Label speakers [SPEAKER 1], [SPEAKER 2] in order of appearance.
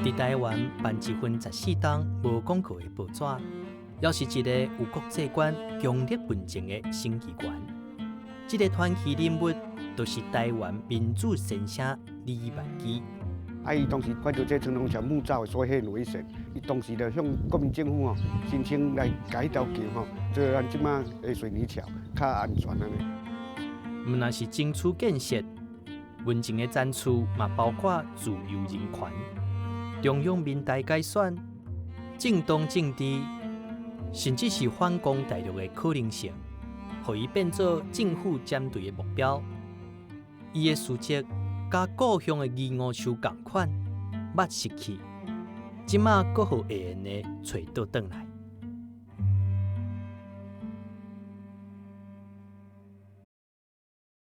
[SPEAKER 1] 佇台灣辦一份14張無廣告的報紙，猶是一個有國際觀、強烈論證的審議員。這個傳奇人物，就是台灣民主先生李萬基。
[SPEAKER 2] 啊！伊當時看著這長隆橋木造的，所以很危險。伊當時就向國民政府吼申請來蓋彼條橋吼，做咱這馬的水泥橋較安全按呢。
[SPEAKER 1] 毋但是爭取建設，文靜的展出嘛包括自由人權、中央民代改選、政黨政治，甚至是反攻大陸的可能性，予伊變做政府針對的目標。伊的事蹟佮故鄉的義烏樹仝款，捌失去，這馬閣予會緣的揣倒轉來。